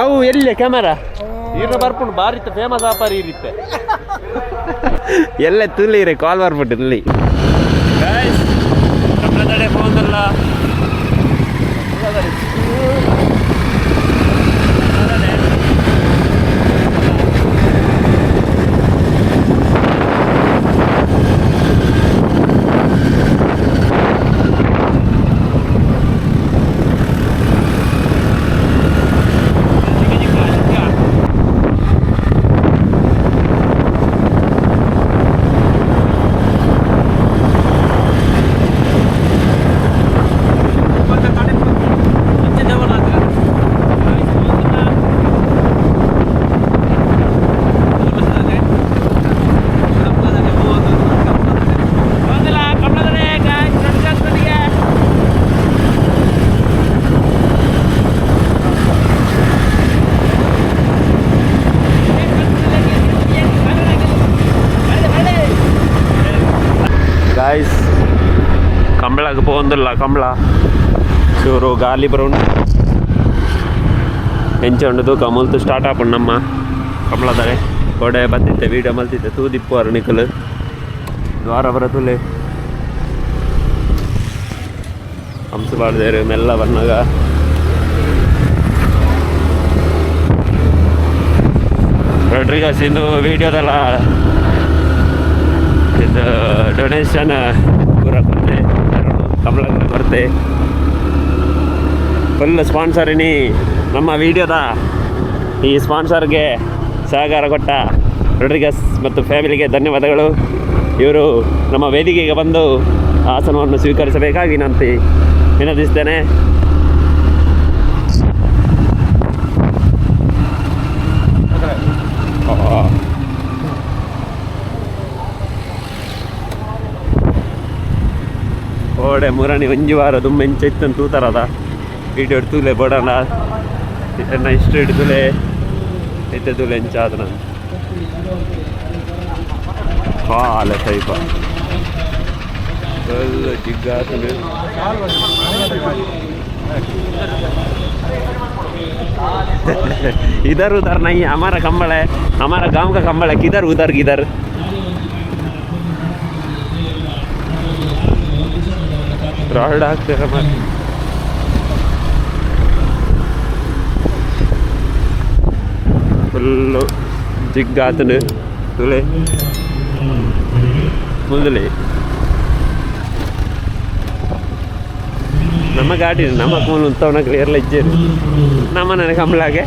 ಅವು ಎಲ್ಲಿ ಕ್ಯಾಮರಾ ಈರ ಬರ್ಪುಂಡು ಬಾರಿತ್ತ ಫೇಮಸ್ ಆಪಾರ ಈ ರೀತಿ ಎಲ್ಲ ತುಲಿ ರೇ ಕಾಲ್ ಬರ್ಬಿಟ್ಟು ತುಲಿ. ಕಮಲದಡೆ ಫೋನ್. ಗಾಯ್ಸ್, ಕಂಬಳಕ್ಕೆ ಪೋಂದಿಲ್ಲ. ಕಂಬಳ ಚೂರು ಗಾಲಿ ಬರೋಣ ಎಂಚ ಉಂಡು ಕಮಲ್ತು ಸ್ಟಾರ್ಟ್ ಆಪುಂಡು ನಮ್ಮ ಕಂಬಳದಾರೆ. ಕೊಡೆ ಬತ್ತಿತ್ತೆ, ವೀಡಿಯೋ ಮಲ್ತಿತ್ತೆ. ತೂದಿಪ್ಪು ನಿಕಲು ದ್ವಾರ ಬರ ತುಲೆ ಹಂಸ ಬಾಡ್ದೇರು ಮೆಲ್ಲ ಬನ್ನಾಗ. ರೊಡ್ರಿಗಸ್ ಇಂದು ವೀಡಿಯೋದಲ್ಲ, ಇದು ಡೊನೇಷನ್ ಪೂರ ಕೊರ್ತೆ, ಕಮಲ ಕೊರ್ತೆ. ಫುಲ್ ಸ್ಪಾನ್ಸರ್ ಇನಿ ನಮ್ಮ ವಿಡಿಯೋದ. ಈ ಸ್ಪಾನ್ಸರ್ಗೆ ಸಹಕಾರ ಕೊಟ್ಟ ರೊಡ್ರಿಗಸ್ ಮತ್ತು ಫ್ಯಾಮಿಲಿಗೆ ಧನ್ಯವಾದಗಳು. ಇವರು ನಮ್ಮ ವೇದಿಕೆಗೆ ಬಂದು ಆಸನವನ್ನು ಸ್ವೀಕರಿಸಬೇಕಾಗಿ ನಾನು ವಿನಂತಿಸ್ತೇನೆ. ಓಡೆ ಮುರಣಿ ಒಂಜಿ ವಾರ ದುಂಬೆ ಎಂಚ ಇತ್ತಂತ ತೂತಾರದ. ವೀಡಿಯೋ ತೂಲೆ ಬೋಡಣ ಎನ್ನ ಇಷ್ಟು ಹಿಡಿದುಲೆ ಇತ್ತೆ ತೂಲೆ ಎಂಚ ಆದ. ನಾನು ಕಾಲ ಟೈಪ ಫುಲ್ ಜಿಗ್ಗಾತುಂಡು. इधर उधर नहीं, हमारा कंबल है, हमारा गांव का कंबल है। किधर उधर किधर? ರಾಡ್ ಹಾಕ್ತಾರೆ ಫುಲ್ಲು ಜಿಗ್ಗಾತನು ತುಲೆ ಮುಂದಲೆ. ನಮ್ಮ ಗಾಡಿ ನಮ್ಮ ಮೂಲ ಉಂತವನ ಕ್ಲಿಯರ್ಲ ಇಜ್ಜೇರು ನಮ್ಮ ನನಗೆ ಕಂಬಳಾಗೆ.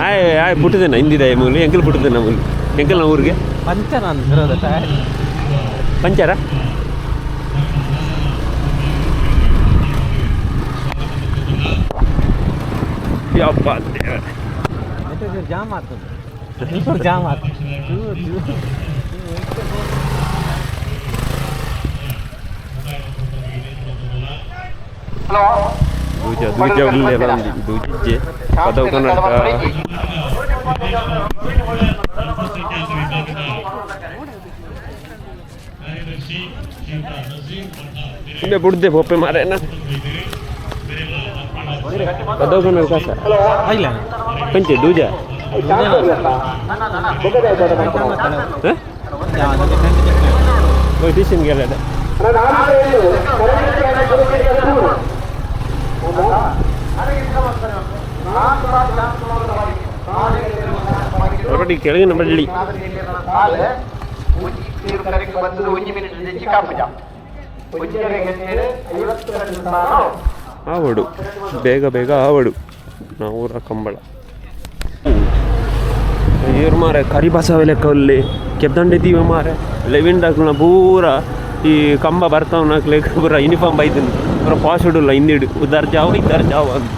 ಆಯ್ ಆಯ್ ಪುಟ್ಟದೇನ ಹಿಂದಿದೆ ಮೂಲಿ ಎಂಕಲ್ ಪುಟ್ಟದೇನ ಮೂಲಿ ಎಂಕಲ್ ನ ಊರಿಗೆ. Puncture tyre. ಪಂಚರ ಯಪ್ಪ ದೇವ್ರೆ. ಜಾಮ್ ಆಗ್ತದೆ, ಜಾಮ್ ಆಗ್ತದೆ ಚೂರು ಚೂರು. ದೂಜ ದೂಜ ಉಲ್ಲೆ ಬಂದಿ ದೂಜಿಜ್ಜೆ ಪದವು ಕರ್ನಾಟಕ. ಇಂಬೆ ಬುಡ್ದೆ ಪೊಪ್ಪೆ ಮಾರೇನ ಪದವು ಕರ್ನಾಟಕ ಸರ್. ಇಲ್ಲ. ಪಂಚೆ ದೂಜ. ಟ್ಯೂಷನ್ಗೆ ಎಲ್ಲ. ಹೊರಡಿ ಕೆಳಗಿನ ಬಳ್ಳಿ. ಆವಡು ಬೇಗ ಬೇಗ ಆವಡು ನಾವೂರ ಕಂಬಳ. ಇವ್ರು ಮಾರೆ ಕರಿಬಸವ ಲೆಕ್ಕ ಅಲ್ಲಿ ಕೆಬ್ದಂಡೆ ಮಾರೆ. ಲೆವಿನ್ ಡಾಕ್ನ ಪೂರ ಈ ಕಂಬ ಬರ್ತಾವನಾಕ್ಲೆ ಪೂರ ಯೂನಿಫಾರ್ಮ್ ಬೈತೀನಿ. ಪೂರ ಪಾಸ್ ಇಡಲ್ಲ ಹಿಂದಿಡು. ಉದ್ದಾರ ಜಾವ ಇದ್ದಾರ ಜಾವ ಅಂತ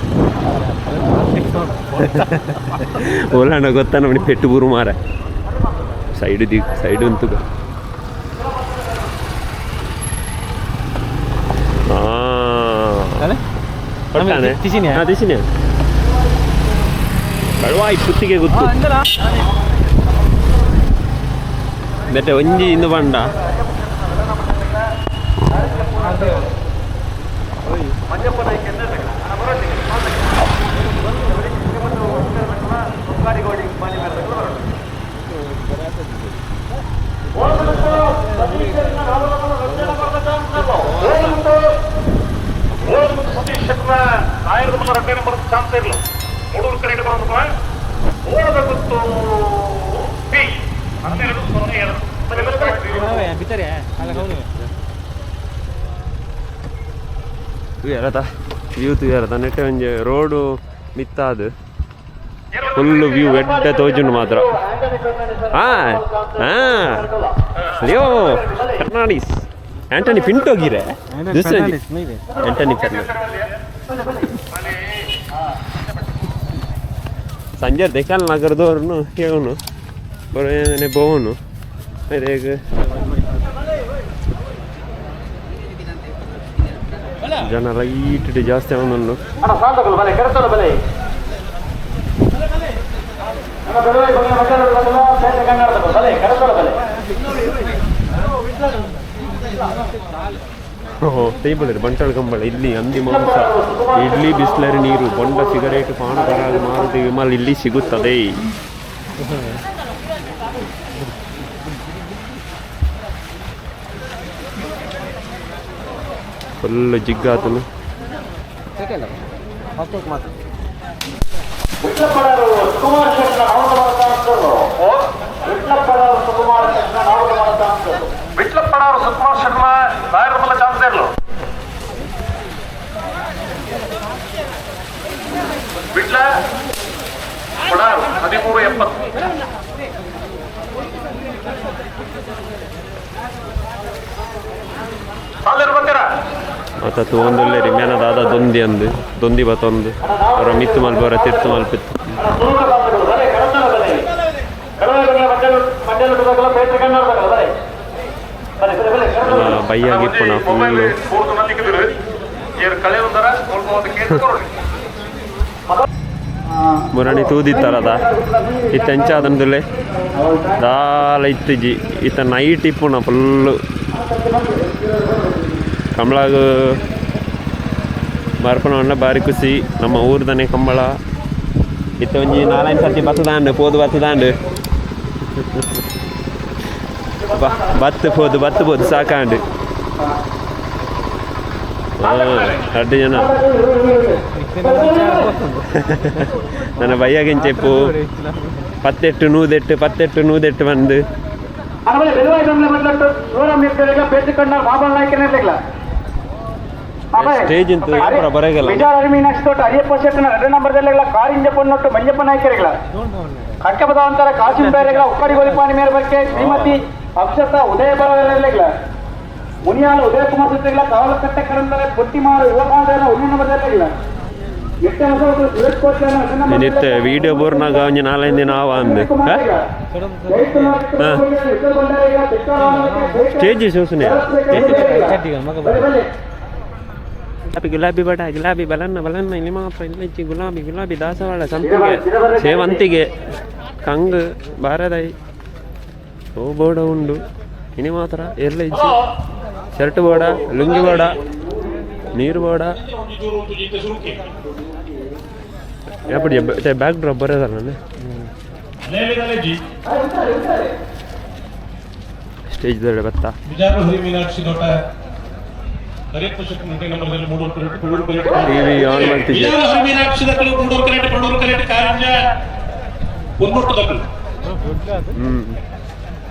ಓಲಾಣ ಗೊತ್ತಾ ನಮ್ಮನಿ ಪೆಟ್ಟು ಬೂರು ಮಾರೆ. ಸೈಡ್ the side ಅಂತೂ ಕೊಟ್ಟಾನೆ. ತಿಸಿನ್ಯಾ? ಹಾಂ, ತಿಸಿನ್ಯಾ. ಕಳ್ವಾಯಿ ಪುತ್ತಿಗೆ ಗೊತ್ತು. ಬೆಟ್ಟೆ ಒಂಜಿ ಇಂದು ಬಂಡ. ಬಿತ್ತಾರೆ ಅಲ್ಲ ಹೌದು. ತೂಯರತ ವ್ಯೂ ತೂಯರತ ನೆಟ್ಟೆ ಒಂಜಿ ರೋಡು ಮಿತ್ತಾದು ಫುಲ್ ವ್ಯೂ ಎಡ್ಡೆ ತೋಜುಂಡು ಮಾತ್ರ. ಹಾ ಹಾ, ಲಿಯೋ ಫೆರ್ನಾಂಡಿಸ್, ಆಂಟನಿ ಪಿಂಟೋ ಗಿರೆ, ಆಂಟನಿ ಫೆರ್ನಾಂಡಿಸ್. ಸಂಜೆ ದೇಖಾಲ್ ನಗರದವ್ರನ್ನು ಕೇವನು ಬರೋ ಬೋವನು ಹೇಗೆ ಜನ ಲೈಟ್ ಜಾಸ್ತಿ ಅವನನ್ನು. ಟೇಬಲ್ ಇದೆ. ಬಂಟಳ ಕಂಬಳ ಇಲ್ಲಿ ಹಂದಿ ಮಾಂಸ, ಇಡ್ಲಿ, ಬಿಸ್ಲರಿ ನೀರು, ಬೊಂಡ, ಸಿಗರೇಟ್, ಪಾನ್, ಪರಾಗ, ಮಾರುತಿ, ವಿಮಲ್ ಇಲ್ಲಿ ಸಿಗುತ್ತದೆ. ಫುಲ್ ಜಿಗ್ಗಾತನು. ಮಾತ್ರ. ವಿಟ್ಲಪ್ಪಣವರು ಸುಕುಮಾರ್ ಶರ್ಮಾ ನಾಯರಮಲ್ಲ ಚಾನ್ಸೇರ್ಲು ವಿಟ್ಲ ಪಡಾರು 1370. ಸಾಲರ್ ಬಂದಿರಾ? ಆತ ತೂವೊಂದುಲ್ಲೆರ್ ಮ್ಯಾನ ದಾದ ದೊಂದಿ ಅಂದು ದೊಂದಿ ಬತ್ತೊಂದು ಅವರ ಮಿತ್ತು ಮಲ್ಪವರ ತಿರ್ತು ಮಲ್ಪಿತ್ತು. ಬೈಯಾಗಿಪ್ಪುನ ಮೊಬೈಲ್ ಫುಲ್ಲು. ಪೂರ್ತಿ ನಲ್ಲಿಕ್ಕಿದ್ರು ಏರ್ ಕಳೆ ಒಂದರ ಸ್ವಲ್ಪ ಕೇಳ್ಕೊಡಿ. ಮುರಣಿ ತೂದಿತ್ತಾರದ ಇತ್ತ ಎಂಚಾದಂದುಲೆ ದಾಲ ಇತ್ತಿಜಿ. ಇತ್ತ ನೈಟ್ ಇಪ್ಪುನ ಫುಲ್ಲು ಕಂಬಳಾಗ ಬರ್ಪಣ ಬಾರಿ ಖುಷಿ. ನಮ್ಮ ಊರ್ದನೆ ಕಂಬಳ. ಇತ್ತ ಒಂಜಿ ನಾಲೈದು ಸರ್ತಿ ಬತ್ತದಾಂಡು ಪೋದು ಬತ್ತದಾಂಡು ಬತ್ತು ಪೋದು ಬತ್ತು ಪೋದು ಸಾಕಾಂಡು. ರಡ್ಡು ಜನ ನನ್ನ ಬಯ್ಯಾಗಿಂಚೆಪ್ಪು ಪತ್ತೆಟ್ಟು ನೂದೆಟ್ಟು ಪತ್ತೆಟ್ಟು ನೂದೆಟ್ಟು ಬಂದು. ಸ್ಟೇಜ್ ಇಂತು ಪೂರ ಬರಗಲ್ಲ. ಅರಿಯಪ್ಪ ಶೆಟ್ಟನ ಎರಡು ನಂಬರ್ದಲ್ಲೆಲ್ಲ ಕಾರಿಂಜ ಪೊನ್ನೊಟ್ಟು ಮಂಜಪ್ಪ ನಾಯ್ಕರಿಗಳ ಕಟ್ಟಪದಾಂತರ ಕಾಸಿಂ ಬೇರೆಗಳ ಉಕ್ಕಡಿ ಗೋಲಿಪಾಣಿ ಮೇರೆ ಬಗ್ಗೆ ಶ್ರೀಮತಿ ಅಕ್ಷತಾ ಉದಯ ಬರವೆಲ್ಲ ಮುನಿಯಾಲ ಉದಯ ಕುಮಾರ್ ಸೆಟ್ಟಿಗಳ ಕಾವಲಕಟ್ಟೆ ಕರಂದರೆ ಪೊಟ್ಟಿಮಾರು ಯುವಕಾಂತರ ಒಂದು ನಂಬರ್ದಲ್ಲೆಲ್ಲ ನಿತ್ತೆ ವಿಡಿಯೋ ಬೋರ್ನಾಗ ಒಂಜಿ ನಾಲೈದು ದಿನ ಆವ ಅಂದು. ಸ್ಟೇಜ್ ಶೋಸನೆ. ಮಗ. ಗುಲಾಬಿ ಗುಲಾಬಿ ಬಡ ಗುಲಾಬಿ ಬಲನ್ನ ಬಲನ್ನ ಇಲ್ಲಿ ಮಾತ್ರ ಇಲ್ಲಿ ಗುಲಾಬಿ ಗುಲಾಬಿ ದಾಸವಾಳ ಸಂಪಿಗೆ ಸೇವಂತಿಗೆ ಕಂಗ್ ಬಾರದೈ ಓ ಬೋಡ ಉಂಡು. ಇನಿ ಮಾತ್ರ ಎಲ್ಲ ಇಜ್ಜಿ. ಶರ್ಟ್ ಬೋಡ, ಲುಂಗಿ ಬೋಡ, ನೀರು ಬೋಡ. ಯಾಪಡಿ ಬ್ಯಾಕ್ ಡ್ರಾಪ್ ಬರೋದಲ್ಲ ನಾನು ಸ್ಟೇಜ್ ದೊಡ್ಡ ಬತ್ತಾ. ಟಿವಿ ಆನ್ ಮಾಡ್ತಿದ್ದೆ.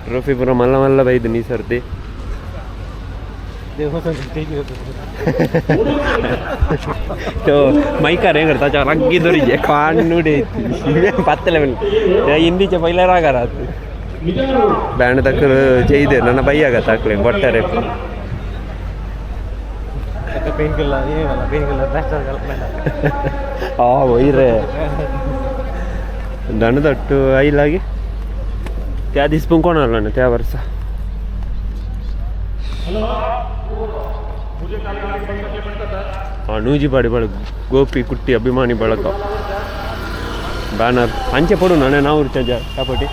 ಟ್ರೋಫಿ ಪೂರ ಮಲ್ಲ ಮಲ್ಲ ಬೈದು ನೀ ಸರ್ತಿ. ಮೈಕಾರ ಏನ್ करता ರಗ್ಗಿ ದೊರಿಜೆ ಕಾಣ್ಣುಡೆ ಪತ್ತಲೆ ಲೆವೆಲ್ ಹಿಂದಿಚೆ ಪೈಲೆ ರಾಗಾರ ಬ್ಯಾಂಡ್ ತಕ್ಕ ಜೈದೆ ನನ್ನ ಬೈಯಾಗ ತಾಕ್ಲೆ ಒಟ್ಟಾರೆ. ಪೇನ್ ಕಿಲ್ಲರ್ ಏನಲ್ಲ, ಪೇನ್ ಕಿಲ್ಲರ್. ಆ ಒಯ್ರೆ ದಣದಟ್ಟು ಐಲಾಗಿ त्या दीस पण कोण आलो ना त्या वर्सा. ನೂಜಿಪಾಡಿ ಬಳ ಗೋಪಿ ಕುಟ್ಟಿ ಅಭಿಮಾನಿ ಬಳಗ ಬ್ಯಾನರ್ ಅಂಚೆ ಪಡು ನಾನೇ ನಾವು ಚಾಪಟಿ.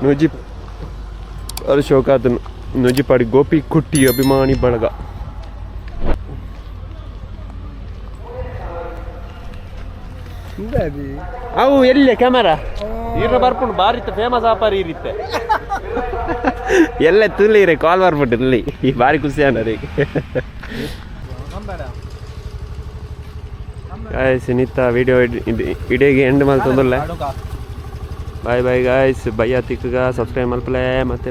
ನೂಜಿ ಶೋಕಾತನು ನೂಜಿಪಾಡಿ ಗೋಪಿ ಕುಟ್ಟಿ ಅಭಿಮಾನಿ ಬಳಗ. ಅವು ಎಲ್ಲೆ ಕ್ಯಾಮರಾ ಈರ ಬರ್ಪುಂಡು. ಬಾರಿ ಫೇಮಸ್ ಆಪಾರಿ ಈ ರೀತೆ. ಎಲ್ಲ ತುಲ್ಲಿ ರೇ ಕಾಲ್ ಬರ್ಬಿಟ್ಟು ತುಲ್ಲಿ. ಈ ಭಾರಿ ಖುಷಿ ಅನ್ನೋದು. ಗಾಯ್ಸ್, ನಿತ್ತ ವಿಡಿಯೋ ಇಡೀಗೆ ಎಂಡ್ ಮಲ್ತೊಂದುಲ್ಲೆ. Bye bye guys. ಬಯ್ಯ ತಿಕ್ಕಗ ಸಬ್ಸ್ಕ್ರೈಬ್ ಮಲ್ಪಲೆ ಮತ್ತೆ.